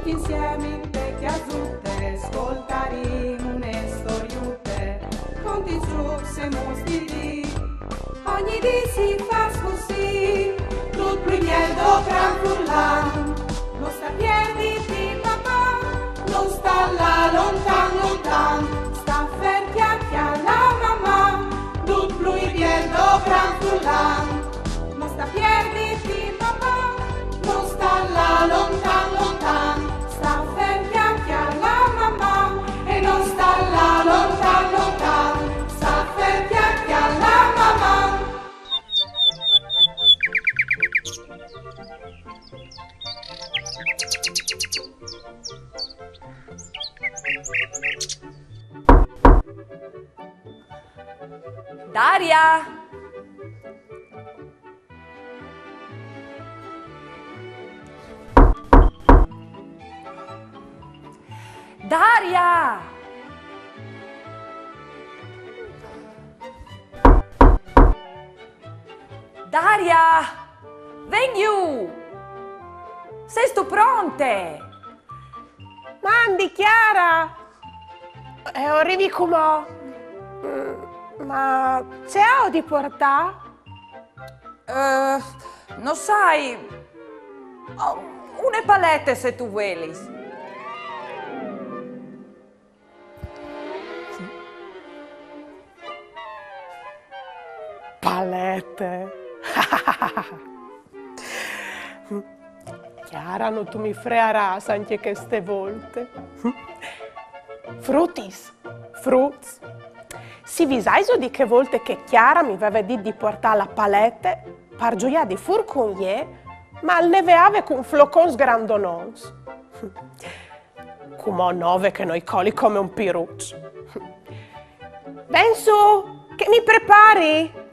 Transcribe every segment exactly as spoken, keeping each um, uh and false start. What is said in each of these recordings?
Insiemi inte cjasute, scoltarìn une storiute, cont i zûcs e muts di dì. Ogni dì si fâs cussì, dut plui biel doprant furlan. No sta pierditi, papà, no sta lâ lontan, lontan. Sta fer, cjale, cjale la mamà, dut plui biel doprant furlan. No sta pierditi, papà, no sta lâ lontan, lontan. Sta fer, cjale, cjale la mamà, e no sta lâ lontan, lontan. Sta fer, cjale, cjale la mamà. Daria! Daria! Daria! Ven jù! Sêstu pronte? Mandi, Chiara! Eh, o rivi cumò. Mm, ma ce aio di puartâ? Eh, no sai, oh, une palete, se tu vuelis. Palete. Chiara, no tu mi frearâs ancje cheste volte. Frutis, fruts, si visaiso di chê volte che Chiara mi veve dit di puartâ la palete par zuiâ di fûr cun jê, ma al neveave cun flocons grandonons. Cumò nove che no i coli come un piruç. Ven sù, che mi prepari!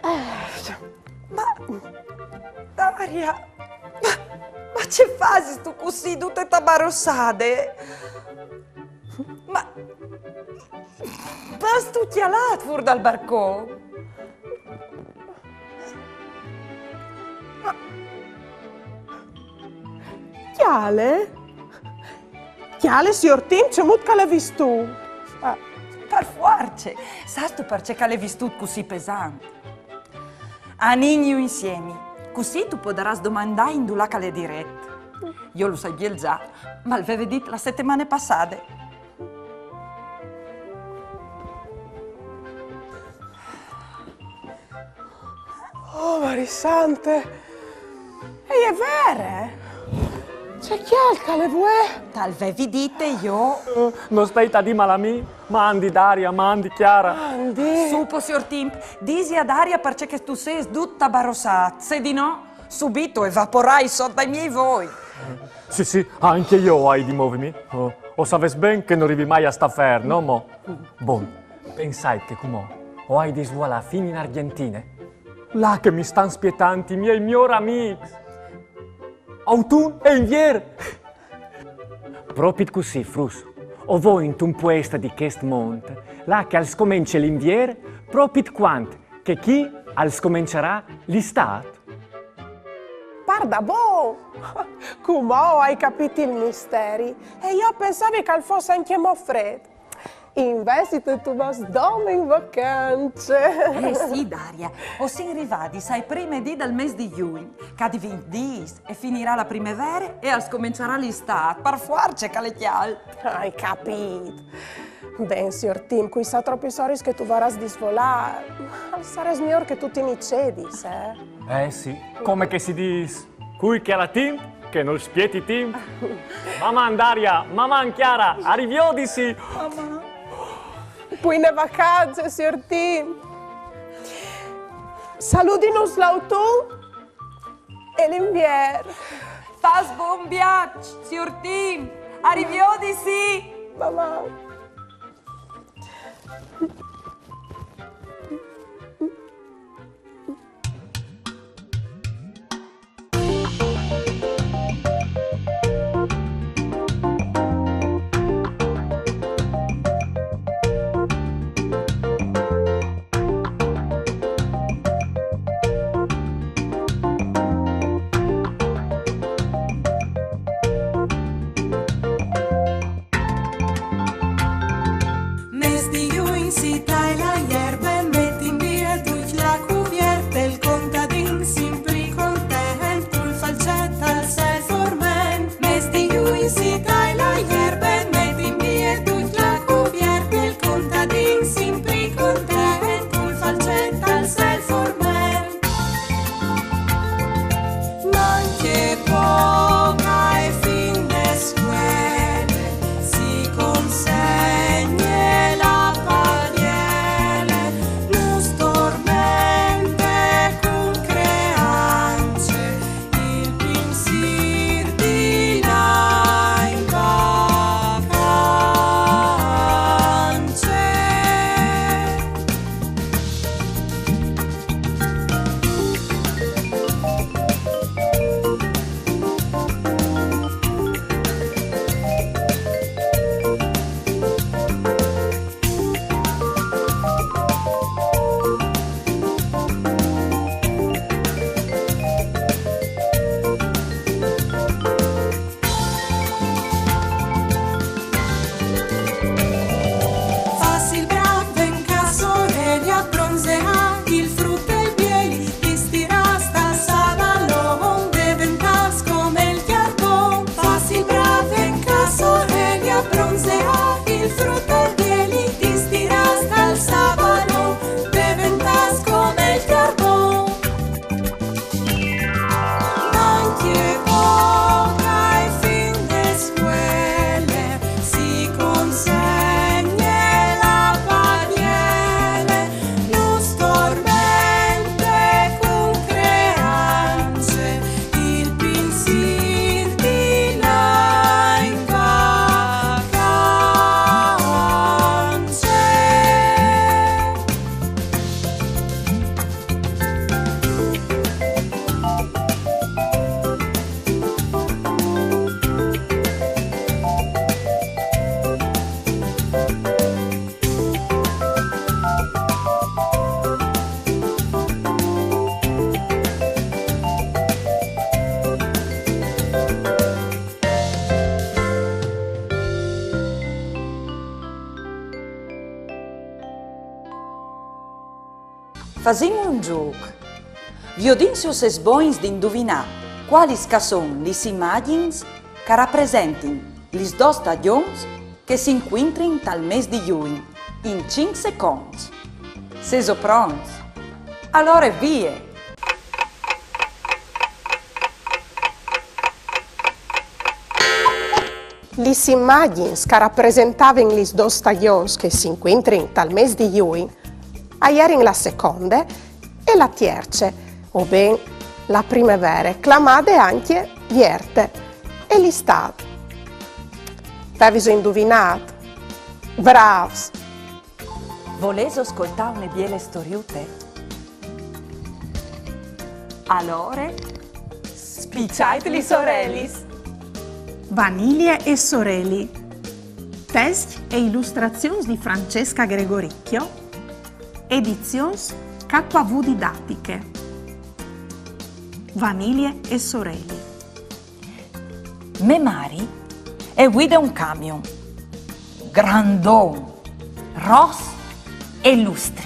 Eh, ma, Daria, ma, ma ce fasistu cussì, dute tabarossade? Ma, ma âstu cjalât fûr dal barcon? Ma, cjale? Cjale, siôr Timp, cemût che al è vistût. Ah, par fuarce! Sâstu parcè che al è vistût cussì pesant? Anìn jù insiemi, cussì tu podarâs domandâi indulà che al è diret. Jo lu sai biel za, mal veve dit la setemane passade. Oh, Marie Sante! E je vere? Ce cjalt che al è vuê! Tal vevi dite jo. Eh, no stâi a dîmal a mi. Mandi, Daria, mandi, Chiara. Mandi. Sù po, siôr Timp, disi a Daria parcè che tu sês dut tabarossât, se di no, subit o evaporai sot dai miei voi. Sì, sì, ancje jo o ai di movimi. Oh, o savês ben che no rivi mai a stâ fer, no mo? Bon, pensait che cumò o ai di svolâ fin in Argjentine. Là che mi stan spietant i miei miôr amîs. Autun e Invier! Propit cussì, fruts. O voi intun puest di chest mont, là che al scomence l'Invier, propit cuant che chi al scomençarà l'Istât. Pardabon! Cumò o ai capît il misteri. E jo o pensavi che al fos ancjemò frêt. Invezit tu vâs dome in vacance. Eh sì, Daria, o sin rivadis ae prime dì dal mês di Jugn, ca di vincj dîs e finirà la primevere e al scomençarà l'Istât, par fuarce che al è cjalt. Ai capît. Ben, siôr Timp, cui sa tropis oris che tu varâs di svolâ, al sarès miôr che tu ti mi cedis, eh? Eh sì, come che si dîs, cui che al à timp, che nol spieti timp. Maman Daria, maman Chiara, a riviodisi! Buine vacanze, siôr Timp. Saludinus l'Autun e l'Invier. Fâs bon viaç, siôr Timp. A riviodisi! Maman. Fasìn un zûc. Viodìn se o sês bogns di induvinâ cualis che a son lis imagjins che a rapresentin lis dôs stagjons che si incuintrin tal mês di Jugn, in cinc seconts. Sêso pronts? Alore vie! Lis imagjins che a rapresentavin lis dôs stagjons che si incuintrin tal mês di Jugn a jerin la seconde e la tierce, o ben la primevere, clamade ancje Vierte, e l'Istât. Vêso induvinât? Brâfs! Volêso scoltâ une biele storiute? Alore, spiçait lis orelis! Vanilie e soreli. Test e ilustrazions di Francesca Gregoricchio, edizions K V Didatiche. Vanilie e soreli. Mê mari e vuide un camion, grandon, ros e lustri,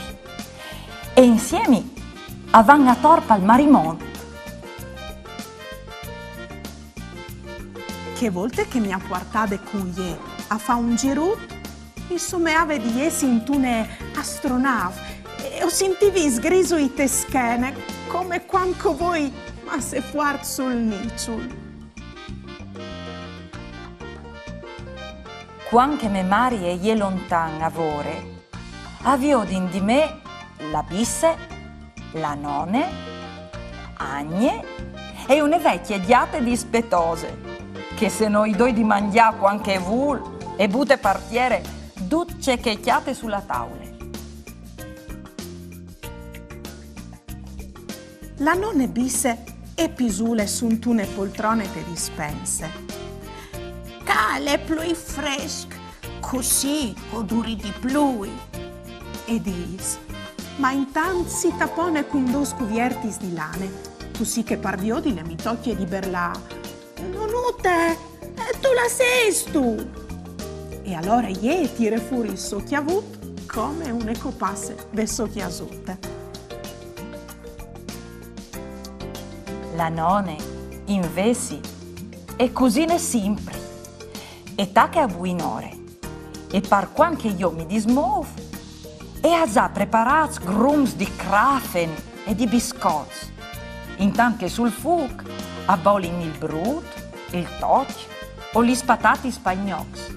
e insiemi a van ator pal marimont. Chê volte che mi à puartade cun jê a fâ un zirut, mi someave di jessi intune astronâf e o sintivi sgrisui te schene, come cuant che o voi masse fuart sul niçul. Cuant che mê mari e je lontan a vore, a viodin di me la bisse, la none, agne e une vecje gjate dispetose, che se no i doi di mangjâ cuant che e vûl, e bute par tiere dut ce che e cjate su la taule. La none bisse e pisule suntune poltrone te dispense. Ca al è plui fresc, cussì o duri di plui, e dîs, ma intant si tapone cun dôs cuviertis di lane, cussì che par viodile mi tocje di berlâ: Nonute, dulà sêstu? E alore jê e tire fûr il so cjavut come une copasse de sô cjasute. La none, invezit, e cusine simpri, e tache a buinore, e par cuant che jo mi dismôf, e à za preparâts grums di crafen e di biscots, intant che sul fûc a bolin il brût, il tocj o lis patatis pai gnocs.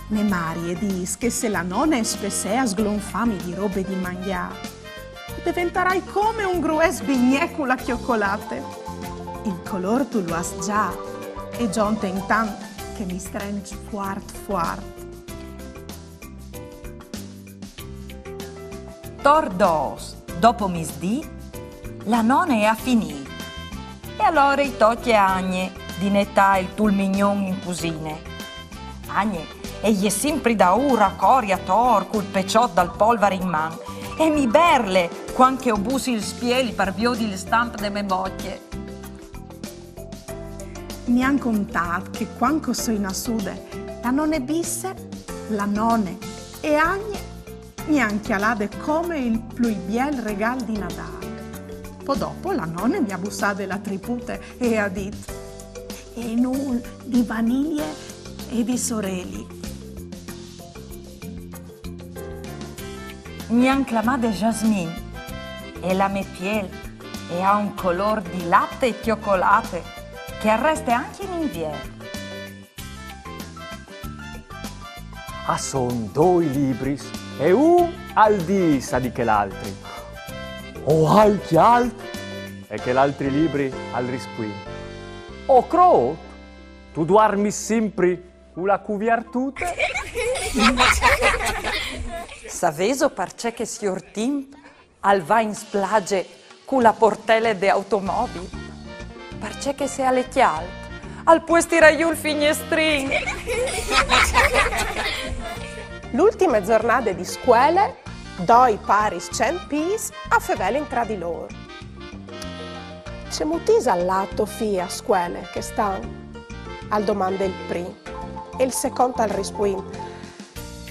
Mê mari e dîs che se la none e spessee a sglonfâmi di robe di mangjâ, o deventarai come un grues bignè cu la cjocolate. Il colôr tu lu âs za, e zonte intant che mi strenç fuart fuart. Tor dôs dopo misdì, la none e à finît. E alore i tocje a Agne di netâ il tulmignon in cusine. Agne e je simpri daûr a cori ator cul peçot dal polvar in man, e mi berle cuant che o bussi il spieli par viodi il stamp de mê bocje. Mi àn contât che cuant che o soi nassude, la none bisse, la none e Agne mi àn cjalade come il plui biel regâl di Nadâl. Po dopo la none mi à bussade la tripute e e à dit: E nûl di vanilie e di soreli. Mi àn clamade Jasmine, e la mê piel e à un colôr di lat e cjocolate che al reste ancje in Invier. A son doi libris e un al dîs a di chel altri: O ai cjalt! E chel altri libri al rispuint: O crôt! Tu duarmis simpri cu la cuviertute? Savêso parcè che siôr Timp al va in splaze cu la portele de automobil? Parcè che se al è cjalt, al pues tirâ jù il fignestrin. L'ultime zornade di scuele, doi paris cent pîts a fevelin tra di lôr. Cemût isal lât to fi a scuele chest an? Al domande il prin. E il secont al rispuint: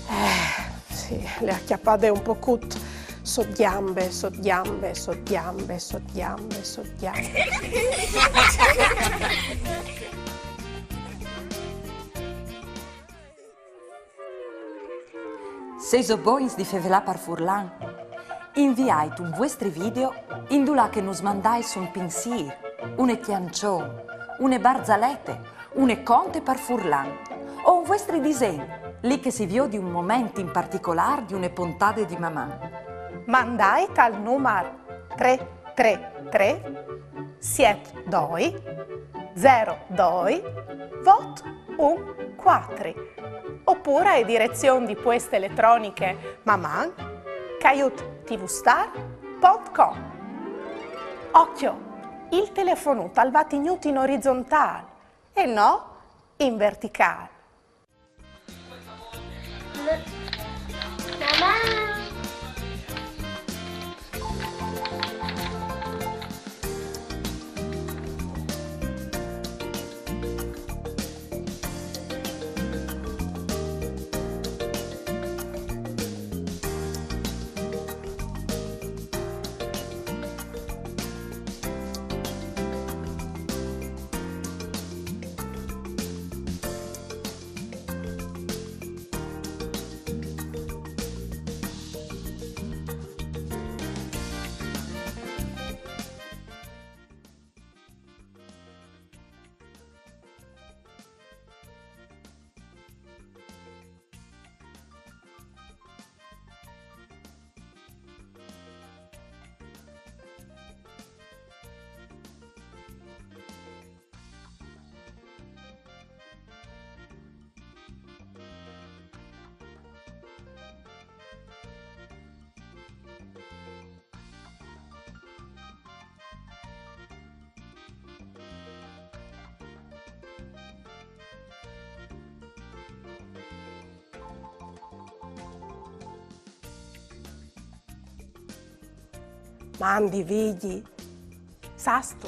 Eh, sì, Le à cjapade un pocut sot gjambe, sot gjambe, sot gjambe, sot gjambe, sot gjambe. Sêso bogns di fevelâ par furlan? Inviait un vuestri video indulà che nus mandais un pinsîr, une cjançon, une barzalete, une conte par furlan, o un vuestri disen, li che si viodi un moment in particolâr di une pontade di Maman. Mandait al numar trê trê trê siet doi zero doi vot un cuatri, opûr ae direzion di pueste eletroniche maman caiut tvstar pont com. Ocjo, il telefonut al va tignût in orizontâl e no in verticâl. Maman! Mandi, Vigji. Sâstu,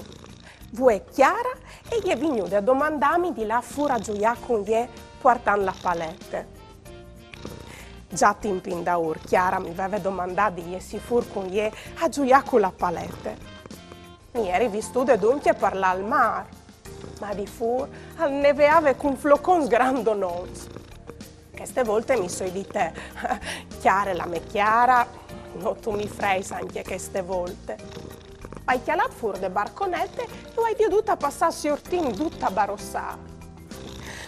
vuê Chiara e je vignude a domandâmi di lâ fûr a zuiâ cun jê puartant la palete. Za timp indaûr Chiara mi veve domandât di jessi fûr cun jê a zuiâ cu la palete. Mi jeri vistude duncje par lâ al mâr, ma di fûr al neveave cun flocons grandonons. Cheste volte mi soi dite: Chiare, la mê Chiara, no tu mi freis ancje cheste volte. O ai cjalât fûr de barconete e o ai viodût a passâ siôr Tim dut abarossât.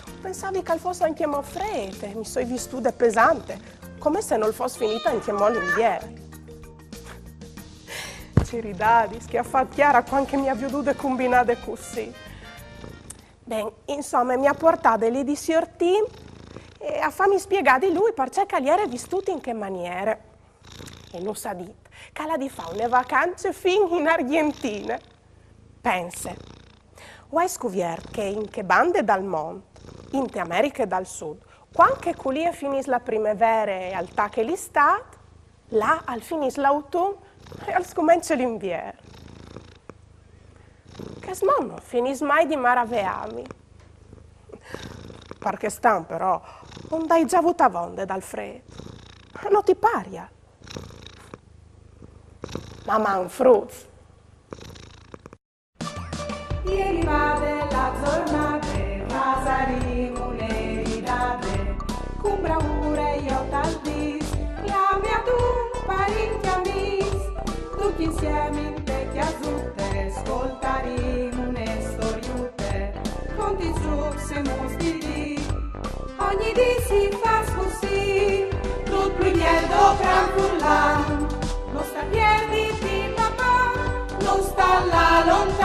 O pensavi che al fos ancjemò frêt e mi soi vistude pesante, come se nol fos finît ancjemò l'invier. Ce ridadis che e à fat Chiara cuant che mi à viodude cumbinade cussì. Ben, insome, mi à puartade li di siôr Tim e a fâmi spiegâ di lui parcè che al jere vistût in chê maniere. E nus à dit che al à di fâ une vacance fin in Argjentine. Pense, o ai scuviert che in chê bande dal mont, inte Americhe dal Sud, cuant che culì e finìs la primevere e al tache l'istât, là al finìs l'autun e al scomence l'invier. Chest mont nol finìs mai di maraveâmi. Par chest an, però, o 'nd ai za vût avonde dal frêt. No ti parial? Maman, fruts! E rivade la zornade, fasarìn une ridade, cun braure jo tal dîs, clame a dut parint e amîs, ducj insiemi inte cjasute, scoltarìn une storiute, cont i zûcs e mus di dì. Ogni dì si fâs cussì, dut plui biel do cran furlan, no sta pierdi di Maman, no sta lâ lontan.